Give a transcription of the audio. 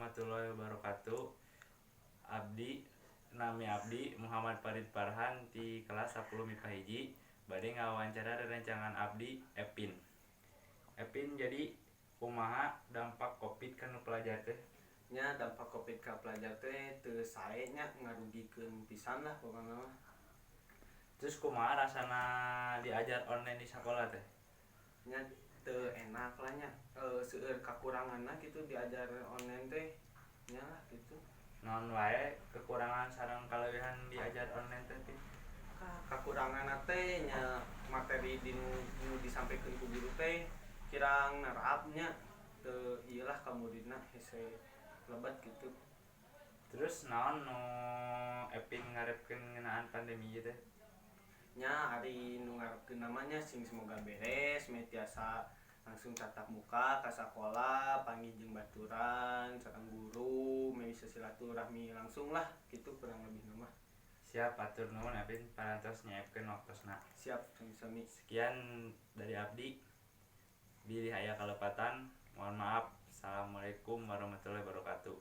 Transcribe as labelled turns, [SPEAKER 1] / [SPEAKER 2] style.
[SPEAKER 1] Warahmatullahi wabarakatuh. Abdi, nami abdi Muhammad Farid Farhan ti kelas 10 MIPA 1, bade ngawawancara rerencangan abdi, Epin. Epin, jadi kumaha dampak Covid kana pelajar teh?
[SPEAKER 2] Nya, dampak Covid ka pelajar teh teu sae nya, ngarugikeun pisan lah pokokna mah.
[SPEAKER 1] Terus kumaha rasana diajar online di sekolah teh?
[SPEAKER 2] Nya, teu enak lah nya, seueur kakuranganna gitu diajar online teh nya lah gitu.
[SPEAKER 1] Naon wae kekurangan sareng kalebihan diajar online teh, Pin?
[SPEAKER 2] Kakuranganna teh nya materi di nu disampaikan ku guru teh kirang nerap nya, teu ieu lah ka muridna, hese lebet gitu.
[SPEAKER 1] Terus naon nu Epin ngarepkeun ngeunaan pandemi ieu teh?
[SPEAKER 2] Nya, ari nu ngarepkeun namanya sing semoga beres meh tiasa langsung tatap muka ka sakola, panggih jeung baturan sareng guru, meh bisa silaturahmi langsung lah gitu kurang lebih mah.
[SPEAKER 1] Siap, hatur nuhun Epin parantos nyiapkeun waktosna.
[SPEAKER 2] Siap, sami-sami.
[SPEAKER 1] Sekian dari abdi, bilih aya kalepatan mohon maaf. Assalamualaikum warahmatullahi wabarakatuh.